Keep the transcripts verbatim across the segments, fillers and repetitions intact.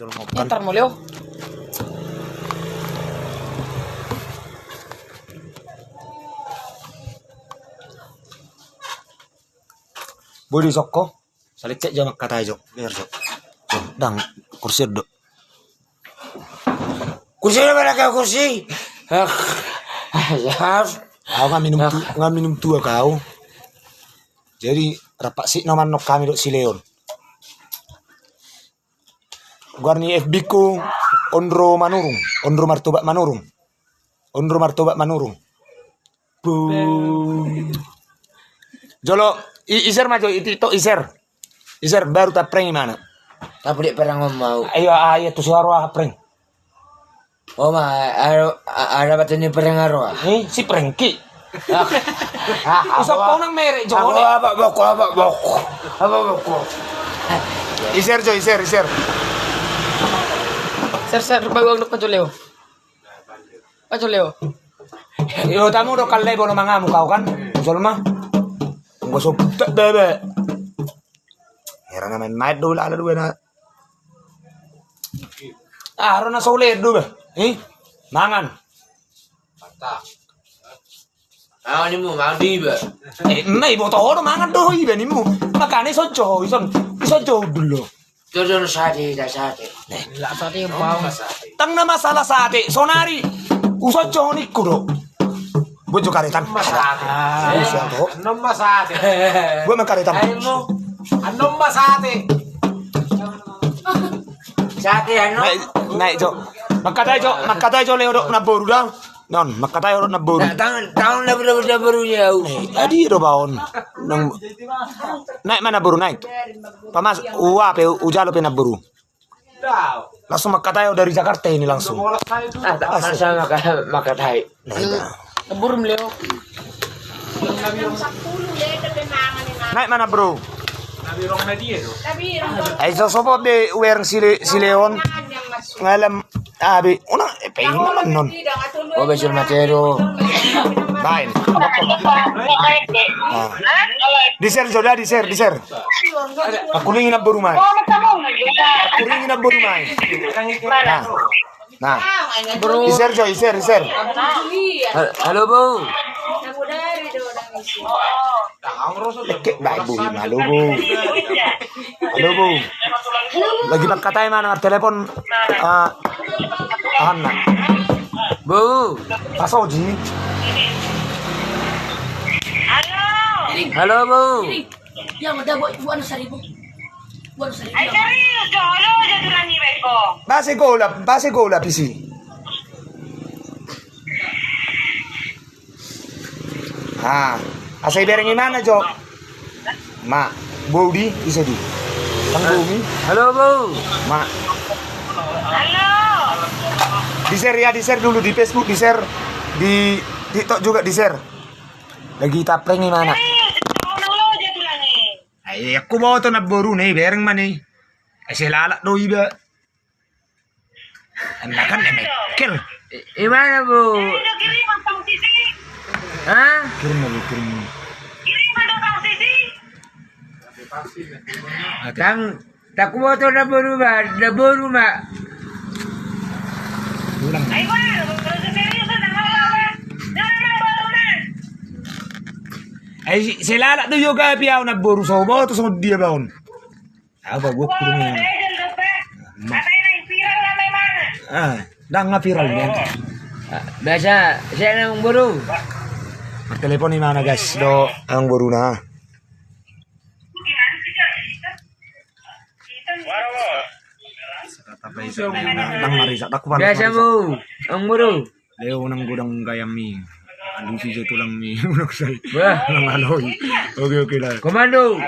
Pintar mo, Leo. Boi do isongko. Salicek jo mangkatai jo. Biar jo. Ndang, kursi do. Kursi do, mana kau kursi? Au nga minum tu, nga minum tuak au. Jadi rap sik na manok hami dohot si Leon. Goar ni F B ku Ondro Manurung, Ondro Martobat Manurung. Ondro Martobat Manurung. Bung. Jolo, i-, iser ma jo, i TikTok iser. Iser, baru ta prank imana. Tapi di prank on mau. Ayo, ayo, tu si Waro aha prank. Oh ma, ada, ada batu ni prank aro ah. Eh, si Prengki. Usap kau nang merek jo. Apa boko, apa boko. Apa boko. Iser jo, iser, iser. Ser, ser, bawa untuk Pajo Leo. Pajo Leo. Yo, tamu do kallai bono mangamu kau kan. Jolma. Enggak so putak bebe. Heran main-main do lala dua na. Ah, ro na so ulet do ba. Eh? Mangan. Mantap. Ah, ni mu mangan di ba. Eh, na iboto ho do mangan do iba ni mu. Makane so jo, ison. Ison jo dulu. Jojo sate, da sate. Lah sate bau. Tang na masalah sate, sonari. Uso jo nikku do. Buat jo karetan. Masate. Uso to. Nom masate. Buat makaretan. Ayo mo. Anom masate. Sate anom. Naik, naik jo. Makatai jo, makatai jo Leo dohot na boru da. Non, makatai jo dohot na boru. Tangan, tangan na boru, na boru ya. Adi do baon. Nang naik mana boru naik. Pamas, ua pe, ujalo pe na boru. Langsung makatai dari Jakarta ini langsung. Ah, tak masa maka-, makatai. Burung Leo. Naik mana, bro? Ai so sopo be uereng si Le-, si Leon. Ngalam abi. Una pe ini manon. Oh, besok mati do. Bain. Di-share jo da, di-share, di-share. Aku ringin na boru mai. Aku ringin na boru mai. Nah. Nah. Di-share jo, di-share, di-share. Halo, Bung. Lagi mangkatai ma na telepon. Ah, ahanna. Bung. Pasoji. Halo, Bung. Iya, udah, Bu, Bu, anu, seribu. Bu, anu, seribu. Ai, serius, jo, halo, jo, tulang ni, Beko. Basi golap, basi golap isi. Ah, asa ibereng imana, jo. Ma, bou di, ise di. Tang bou mi. Halo, Bung. Ma. Halo. Di-share ya, di-share dulu di Facebook, di-share di TikTok juga di-share. Lagi ta prank imana. Ai, aku boto na boru ni, bereng ma ni. Ai, sai lalap do iba. Anakan emekel. I-, imana, Bu? Ha? Kirim ma, Bu, kirim. Tang, tak boto na boru ma, na boru ma. Ulang. Ai, sai lalap do juga pe au na boru so boto so dia baon. Apa gua kurung ya? Ah, ndang nga viral nian. Biasa, saya nang boru. Martelepon imana, guys, do nang boru na. Ndang marisa, ndang kupan. Biasa, Bu. Nang boru. Leo nang godang gayam mi. Alusi jo tulang mi. Wah. Nang aloi. Oke, oke lah. Komando.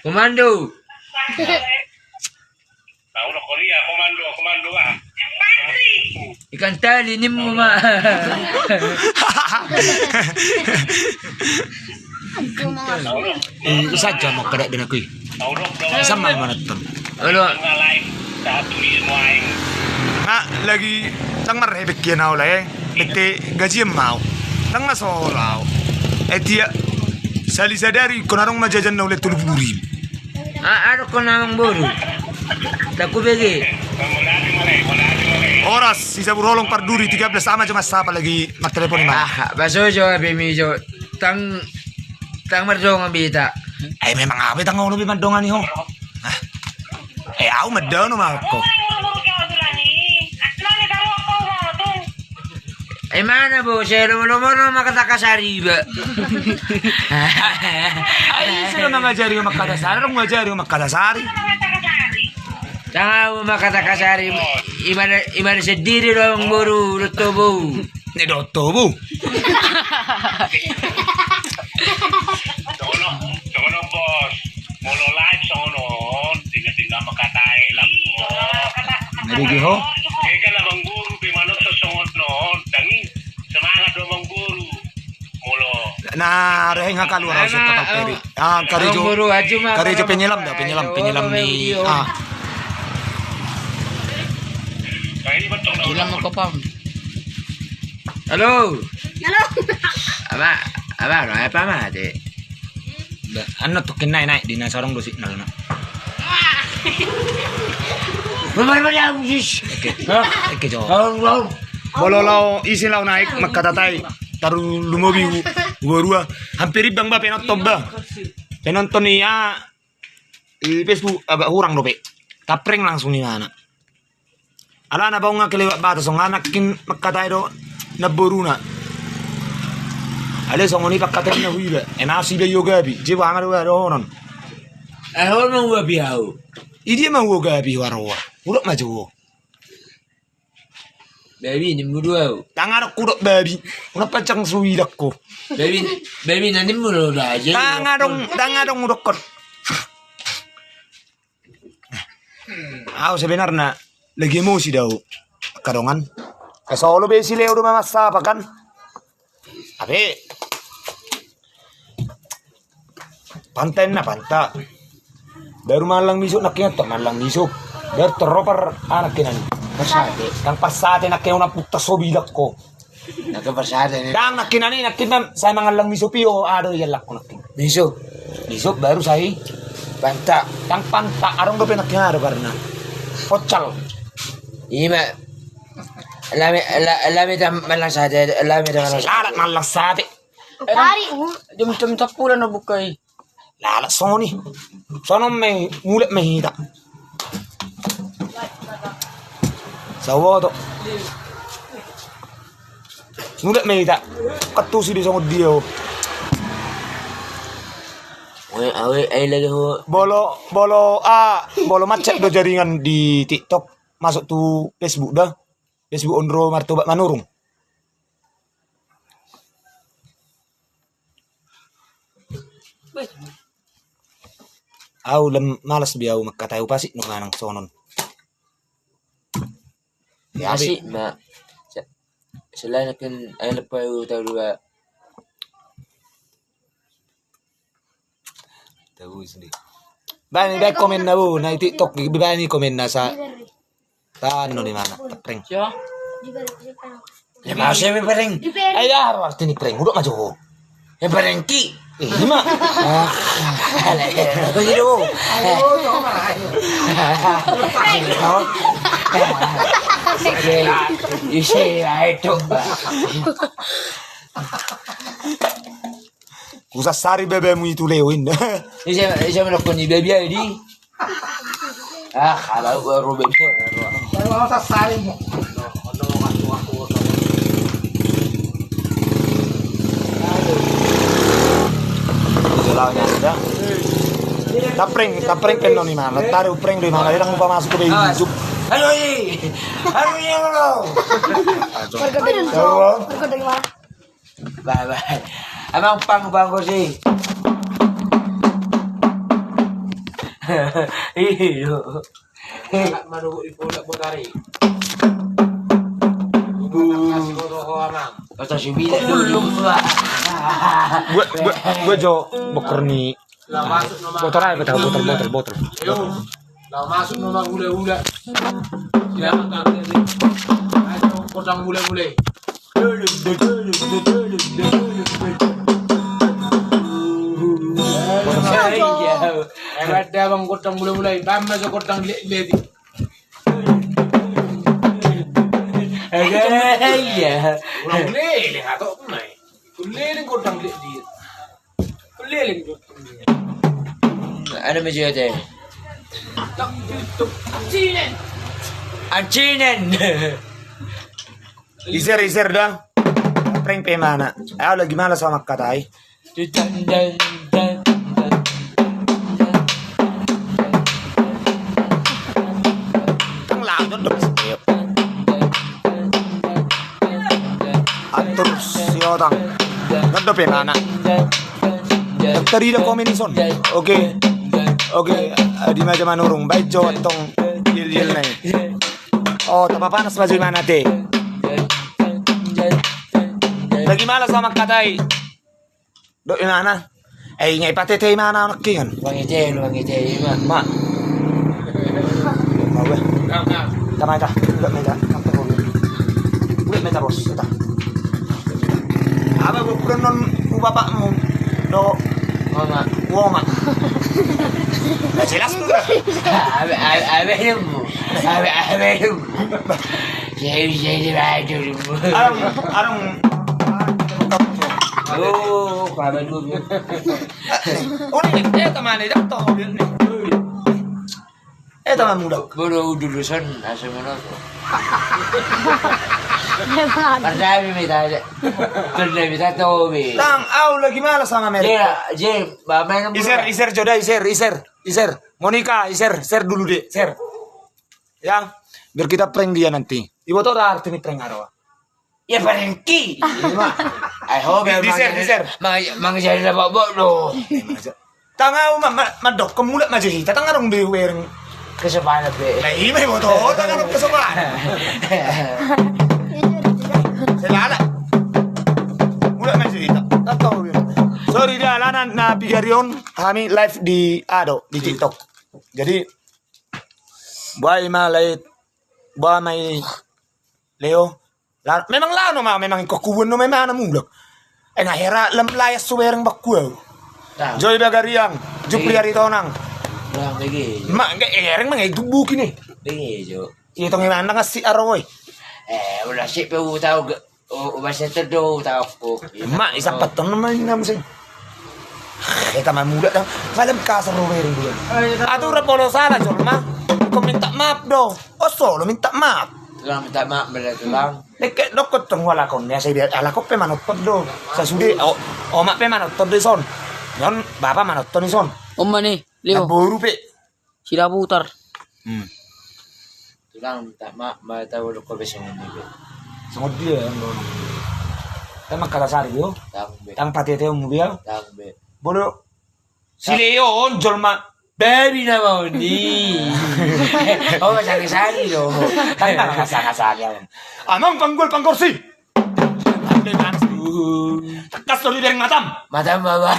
Komando. Tahu lo Korea, komando, komando ah. Ikan tali ni mu ma. Eh, saja mau kedek dengan kui. Sama mana tuh? Halo. Nah, lagi tang marhe bekian au lah, eh. Bete gajian mau. Tang na solo au. Eh, dia sali sadari kona rong ma jajan na ulet tolu pulu ribu. Ah, ado kona mang boru. Takku bege. Horas, si Sabur Holong Parduri tiga belas, ama jo mansapa lagi martelepon ima. Ah, baso jo H P mi jo. Tang, tang mardongan be hita. Eh, memang au be tang olo be mardongan i ho. Ah. Eh, au mandao ma ho. Eh, mana bo, sai lomo-lomo na mangkata kasari iba. Ai ise do na mangajari mangkata sari, adong mangajari mangkata sari. Tang au mangkata kasari, ima na, ima na sendiri do amangboru dohot tubu. Ni dohot tubu. Songon on, songon on, Bos. Molo live songon on, tinggal-tinggal mangkatai lah. Jadi giho. Ega na amangboru be manonton songon on, tangi semangat do amangboru. Molo. Na reheng hakaluar au setta tamperi. Ah, karejo. Amangboru, aju ma, karejo penyelam da, penyelam, penyelam ni. Ah. Halo. Halo. Apa? Apa? Apa mate? Anu, tukin naik, naik di na sarong do signal na. Oke. Oke, jo. Molo laho ise laho naik mangkatatai. Taru lumobi hu, hu rua. Hampir imbang ba penonton ba. Penonton ia. I Facebook agak hurang dope. Taprank langsung imana. Alana baunga kelewat batas songon nangkin mangkatai do namboruna. Ale songon i pangkataion na huida. Ena si be iogapi. Jebo hama do dohonon. Eh, ho ma ugapi au. Idia ma ugapi ho aroa. Udok ma jo. Babi nimmu do au. Tang adong hudok babi. Unang pancang suidakko. Babi, babi na nimmu do da aja. Tang adong, tang adong hudokkon. Au sebenarna lagi emosi do au. Kadongan. Kasolo be si Leo do ma mansapa kan. Ape. Panta inna panta. Baru mallang misuk nangkinan tor mallang misuk. Baru tor ro par a nangkinan. Passate. Tang passate nangkinan unang puttas ho bilangko. Nangkin passate ni. Tang nangkinan i nangkinan sai mangallang misuk pi o ado iallangko nangkin. Misuk. Misuk baru sai. Panta. Tang panta adong dope nangkinan ado karena. Pocal. Ima. Lame, la, lame da mallang sate, lame da mallang sate. Lalat mallang sate. Tari. Jam, jam sampulu na buka i. Lalat songon i. Sonon ma i, mulak ma hita. Saboto. Mulak ma hita. Katusi di songon dia o. Awe, awe, ai lagi ho. Bolo, bolo, ah, bolo macet do jaringan di TikTok. Masuk tu Facebook da. Dia sibuk on ro martobat manurung. Au lam malas be au mangkatai, upasik nunga nang sonon. Ya, asik ma. Selain akan ayo lepas tahu dua. Baen, baen komenna bo, na i TikTok, baen i komenna sa. Tano ni mana, prank. Ya. Ya, maksudnya prank. Ai, ya, arti ni prank, udok ma jo. Ya, prank ki. Eh, ima. Begitu. Ise, ayo, coba. Kusasari bebemu itu lewin. Ise, ise melakukan ibadah dia di. Ah, kalau baru bebemu. Kalau sasari. Taprank, taprank kan non imana. Taruh prank di mana? Dia lupa masuk ke YouTube. Aduh, iya. Aduh, iya lo. Warga dari mana? Warga dari mana? Bye, bye. Amang pang, pang kursi. Iyo. Manunggu ibu nak botari. Kota Sibila dulu. Gua, gua, gua jo boker ni. Botol aja, botol, botol, botol, botol. Ayo. Lah masuk nomor hula-hula. Silakan kami aja. Ayo, kodang hula-hula. Ada bang gondang mula-mula i, bang ma so gondang leleng. Ada iya. Ulang leleng atau apa mai? Leleng gondang leleng. Leleng gondang. Ada meja teh. Ancinen. Iser, iser da. Prank pe imana. Au lagi malas au mangkatai. Atur siotang. Ngaddo pe imana. Tarida komen i son. Oke. Oke. Di meja manurung baik jo antong. Yel yel nai. Oh, tapapanas baju imana te. Lagi malas au mangkatai. Dok imana. Eh, ingai patete imana anak kian. Bang ite lu bang ite ima. Ma. Mau gue. Tama ita. Udah meta. Udah meta bos. Ita. Apa gue pernah non bapakmu? Do. Mama. Woma. Jelas tuh. Abe abe abe. Abe abe. Saya bisa di baju. Arung arung. Oh, kabar dulu. Oh, ini dia teman ini dah tahu dia nih. Eh, teman muda. Bodo udu duson asal mana tuh. Percaya minta aja. Percaya minta tahu bi. Tang, au lagi malas sama Mary. Iya, Jim, bapak. Iser, iser joda, iser, iser, iser. Monica, iser, share dulu deh, share. Ya, biar kita prank dia nanti. Iboto da arti ni prank aro. Ya prank i. Ai ho be. Di share, di share. Mang jadi dapat bok lo. Tangau ma ma dok kemulak ma jadi. Tatang arung di wereng. Kesopanan be. Nah, ima iboto, tatang arung kesopanan. Selala. Mulak ma jadi. Sorry dia alana na pigarion kami live di ado di TikTok. Jadi Boa i ma lae, boa ma i Leo. Memang laho ma, memang ingkon hubuan do ma imana mulak. Ai na hera lam layas so bereng bakku au. Joy Bagariang, Jupri Aritonang. Ma, ereng ma ngai tubuki ni. Iya tong imana ngasik aro i. Eh, udah sik pe utau. Oh, bahasa tedo tahu. Mak, isap patton nama ini nama sih. Kita main muda dah. Malam kasar lo weru dia. Aturan polo salah jolma. Kau minta maaf do. Oh, solo minta maaf. Tulang minta maaf bela tulang. Nek dokot tong wala kon ya saya biar ala kau pe manonton do. Sasude oh, omak pe manonton do son. Non bapa manonton son. Oma ni, Leo. Boru pe. Sila putar. Hmm. Tulang minta maaf ma tahu lo kau besok ini be. Songon dia yang lo. Tama kata sari yo. Tang be. Tang patete mu dia. Tang be. Bodo. Si Leo on jolma. Babi nama oni. Oh sari sari lo. Tang tang sari sari. Amang panggul pangkorsi. Tekas tolu dari matam. Matam baba.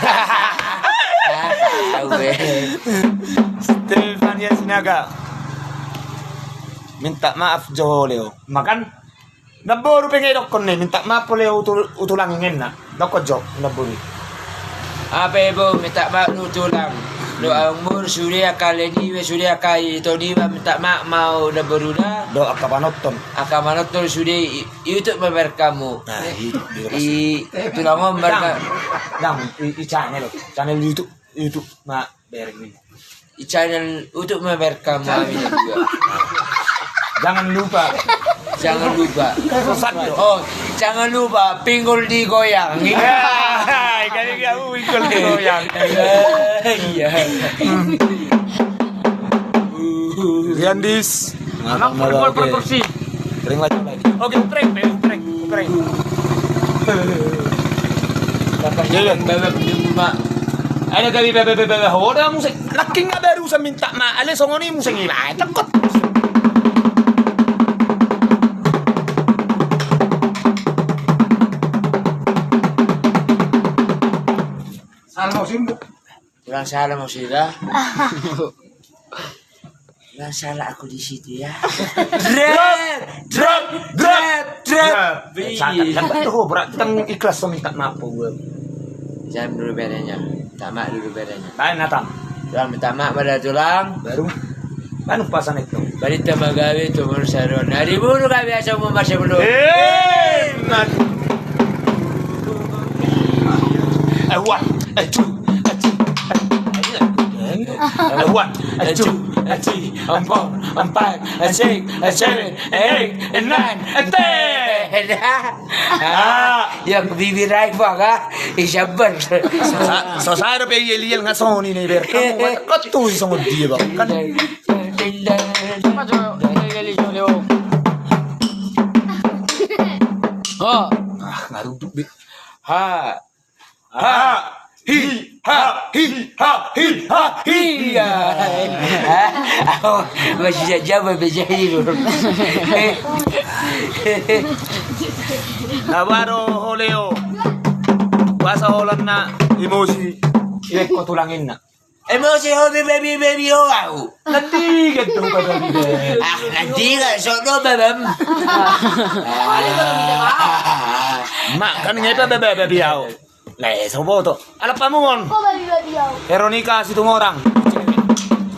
Stefania Sinaga. Minta maaf jo Leo. Makan. Namboru pe ngai dokkon ni minta maaf Leo utulang ingenna. Dokkon jo namboru. Ape bo minta maaf utulang. Do aung mur sude aka leniwe sude aka itoniwa minta maaf mau namboru da. Do aka panonton. Aka manonton sude. YouTube ma berkamu. Nah, i tulang on berka. Dang, i channel, channel YouTube, YouTube ma bereng ni. I channel YouTube ma berkamu. Jangan lupa. Jangan lupa. Oh, jangan lupa pinggul digoyang. Iya. Kali dia pinggul digoyang. Iya. Yandis. Anak football per kursi. Kering lagi. Oke, upreng, be, upreng, upreng. Iya, iya. Bebek di rumah. Ada kali bebek bebek hoda musik. Laking ada urusan minta ma, ale songoni musik ini. Ah, cekot. Salah mau simbu. Ulang salah mau sila. Ulang salah aku di situ ya. Drop, drop, drop, drop. Kan betul berat kita ikhlas so minta maaf gue. Jam dulu berenya. Tak mak dulu berenya. Baik natam. Tulang, minta maaf ma da tulang. Baru. Anu pasan itu. Barita magabe tu mulu saruan. Ari bulu gabe asa mu masa bulu. Eh, mati. Eh, one, eh, two, eh, two, eh, one, eh, two, eh, three, eh, four, eh, five, eh, six, eh, seven, eh, eight, eh, nine, eh, ten. Ah, yang bibir ai bang, ah. Isabar. So sa-, so sada pe iel-iel nga songon i na iberkan. Kau tu songon dia bang. Kan. Apa tu? Iel-iel songon dia, oh. Oh. Ah, ngaruduk be. Ha. Ha. Hi, ha, hi, ha, hi, ha, hi. Iya. Aku masih saja berbicara dulu. Na baru holeo. Bahasa Holanna emosi. Ibe ko tulang inna. Emosi ho be, babi, babi ho au. Nanti gitu babi. Ah, nanti gak sok do babam. Mak kan ngepa babi, babi au. Nah, sobo to. Ala pamuon. Ko babi, babi au. Veronica Situmorang.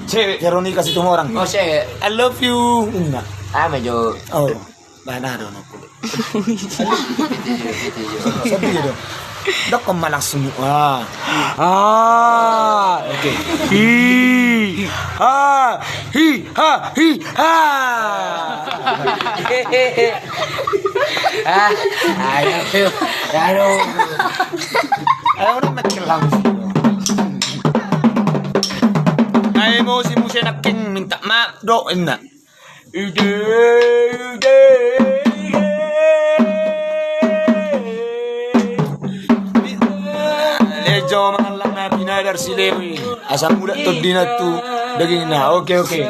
Cewek Veronica Situmorang. Oh, cewek. I love you. Inna. Ah, mejo. Oh. Mana do no kulit. Sedih do. Dok kau ma langsung. Ah. Ah. Oke. Hi. Ha. Hi. Ha. Hi. Ha. Ah. Ayo. Ayo. Ayo, udah makin langsung. Ayo, emosi musenakking minta maaf do, inna. Ide, ide, ide. Lejo mangallang na pinadar si Lewi. Asa mulak tondina tu dagingna. Oke, oke.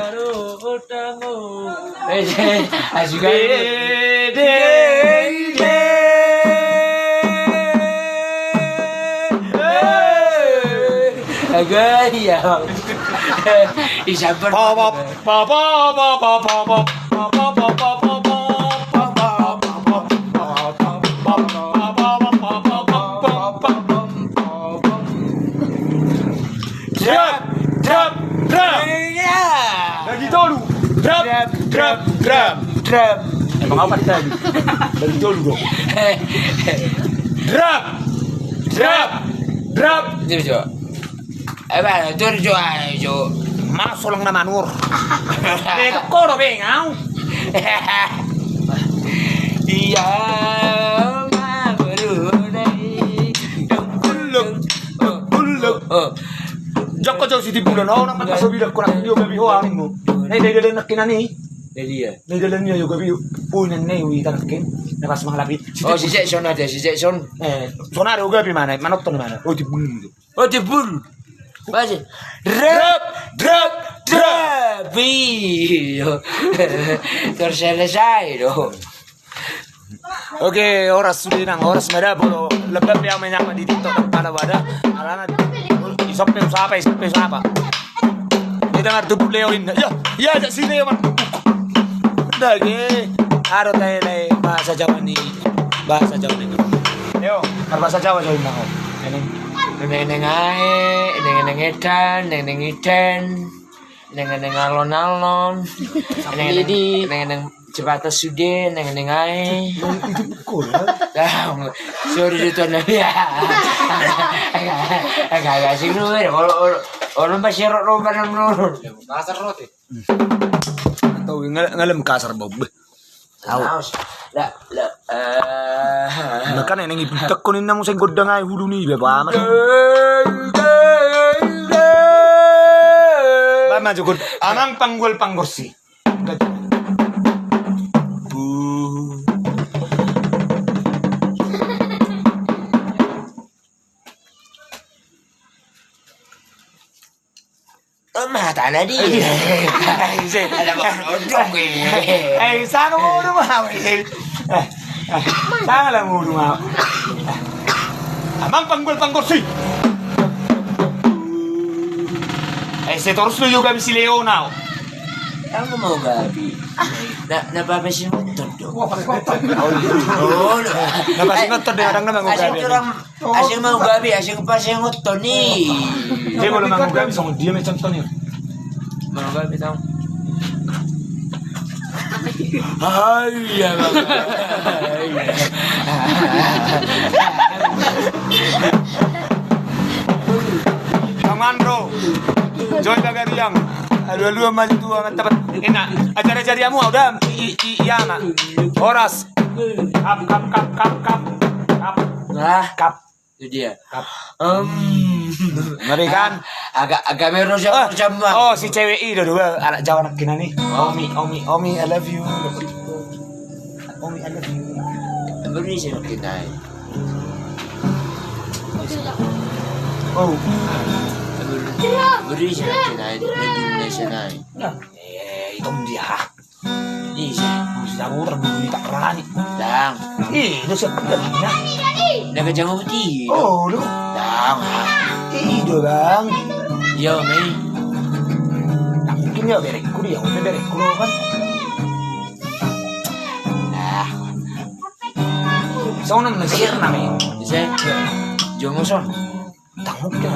Ide, ide. Agak iya. Isabar. Drap, drap, drap. Iya. Bagi tolu. Drap, drap, drap. Drap. Emang apa tadi? Bagi tolu dong. Drap, drap, drap. Dia coba. Eh, bang, tur jo, ayo jo. Masolong na manur. Eh, kok kono bengau? Iya, ma, baru dai. Buluk, buluk. Oh. Joko jo Siti Bulan, oh, nang pas so bilang kurang dia gabi ho angin mu. Nah, dia dia nak kena ni. Dia dia. Nah, dia dia juga bi. Oh, nang ni wi tak ken. Nah, pas mangalap i. Oh, si Jackson ada, si Jackson. Eh, sonari uga bi mana? Manotton mana? Oh, di bulu. Oh, di bulu. Masih. Rap, rap, rap. Iyo. Terselesai do. Oke, horas sude nang, horas ma da, bolo lembab ya menyapa di TikTok kepala wadah. Alana isop pe usapa, isop pe usapa. Dia dengar tubuh Leo inna. Ya, ya, jak si Leo, man. Dage, aro tai lai bahasa Jawa ni, bahasa Jawa ni. Leo, bahasa Jawa Jawa inna. Ini. Neng neng ae, neng neng edan, neng neng iden, neng neng alon alon, neng neng, neng neng jembatan sude, neng neng ae. Sorry di tuan nabi ya. Agak agak sih lu, olo olo olo masih rok rok badan lu. Kasar roti. Atau ngalem kasar bau. Au. Makana neng iputak kon inna muse gondang ai hulu ni bapa amat. Ba maju kon. Amang panggol panggorsi. Oh, mata na di. Ada bang nodong ini. Eh, sana mau rumah. Sana lah mau rumah. Amang panggol panggorsi. Eh, setorus lu juga bisi Leo nau. Adong na mangugapi. Na, na pasingothon do. Wah, pasingothon. Oh, na pasingothon do, adong na mangugapi. Asing do orang, asing mangugapi, asing pasingothon i. Dia molo mangugapi, songon dia ma contohna. Mangugapi tong. Hai, iya, Bang. Bang Mandro. Joy Bagariang. Aduh, aduh, maju tua, mantap. Enak. Ajar-ajar ya, mau, udah. I, i, iya, Mak. Horas. Kap, kap, kap, kap, kap. Kap. Nah, kap. Itu dia. Kap. Em. Ngeri kan? Ah, agak, agak berusaha, ah, berusaha, Bang. Oh, si cewek i do, do, anak Jawa anak kina nih. Omi, Omi, Omi, I love you. Omi, I love you. Beri saya makin naik. Oh. Beri saya makin naik. Makin naik, saya naik. Nah. Eh, itu dia. Ih, si Abu terburu tak berani. Dang. Ih, itu siapa? Nah, kejamu putih. Oh, lu. Dang. Ih, itu, Bang. Iya, Mei. Nah, mungkin ya berekku dia, udah berekku kan. Nah. Sono mesir namanya. Bisa. Jomo son. Tanggup kan.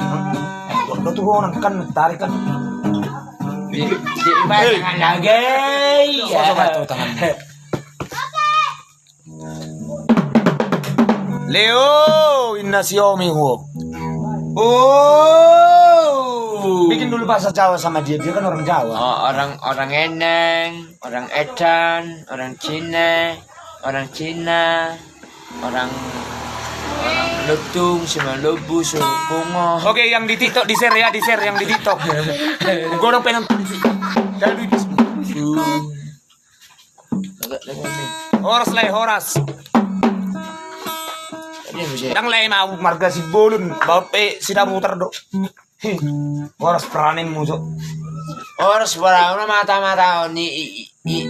Dodo tu orang kan tarik kan. Di, di, tangan lagi. Iya. Coba tuh tangan. Leo, inna si Omi huo. Oh. Bikin dulu bahasa Jawa sama dia, dia kan orang Jawa. Oh, orang, orang Eneng, orang Edan, orang Cina, orang Cina, orang, orang Lutung, Simalombu, Sukungo. Oke, yang di TikTok di-share ya, di-share yang di TikTok. Godong penonton di TikTok. Jangan lupa. Horas, Lae, horas. Ndang, Lae, ma marga Simbolon, bape Sidabutar do. Horas, peranin musuh. Horas, peranin mata-mata ni, i, i, i.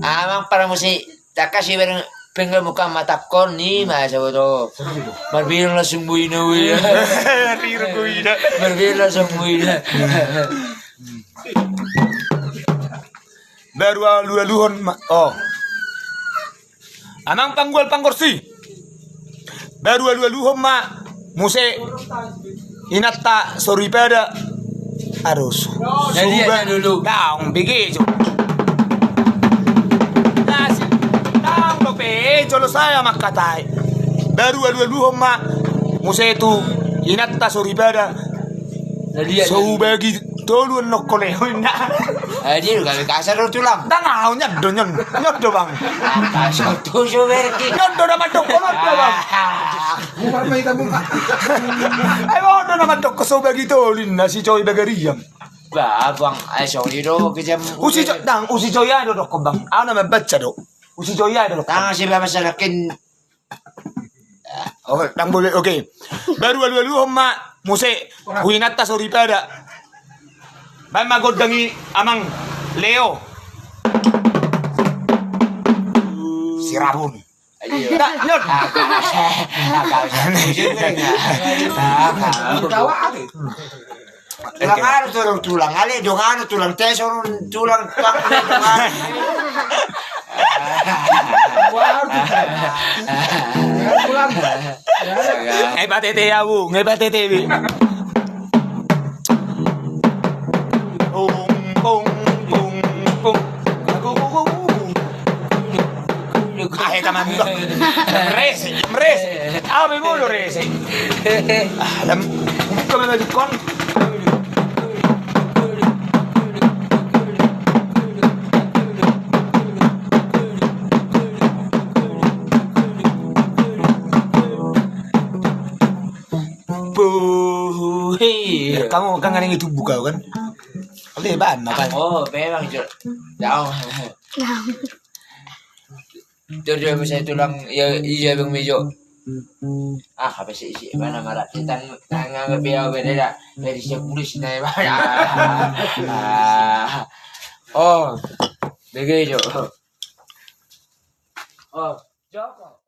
Amang para musi, taka si bareng penggal muka mata kon ni, masa boto. Marbirang langsung buina, buina. Marbirang langsung buina. Baru alu-aluhon ma, oh. Amang panggual panggorsi. Baru alu-aluhon ma muse inanta soripada. Aduh, su-, jadi suba-, ya dulu. Daong bege jo. Nasi, daong dope, jolo saya makatai. Baru alu-aluhon ma muse tu inanta soripada. Jadi ya, so jadi. Ubagi tolu annon kolehon na. Eh, dia udah kasar do tulang. Tang au nyaddo nyon. Nyaddo, Bang. Kasar tu so berki. Nyaddo nama dokko, nyaddo, Bang. Bukan main kamu, Pak. Ayo, nyaddo nama dokko so bagi tolin na si Joy Bagariang. Ba, Bang, eh, sorry do, kejam. Usi Jo-, Dang, usi Joy ai do dokko, Bang. Au nama baca do. Usi Joy ai do dokko. Tang si Bang masalakin. Oh, dang boleh, oke. Baru alu-aluhon ma muse tu inanta soripada. Baen ma gondang i, Amang Leo. Sirabun. Ayo. Nda, nyot. Ah, kau, ah, kau, ah, kau. Tulang anu, tulang, tulang ale, dong anu, tulang teso, tulang pak, tulang. Tulang. Ngai patete ya, Bu, ngai patete, Bu. Pung, pung, pung, pung. Ahe, taman. Rese, rese. Abe molo rese. Ah, lam. Buka mana dikon. Puhi. Kamu kan ngadeng itu buka kan? Leban apa? Oh, memang jo. Jauh. Jauh. Terus dia bisa tulang, ya, iya, Bang Mejo. Ah, apa sih, isi mana marah? Kita tang-, tangan beda, beda dah. Dari sepuluh sini, Bang. Ah. Oh, begitu. Oh, Joko.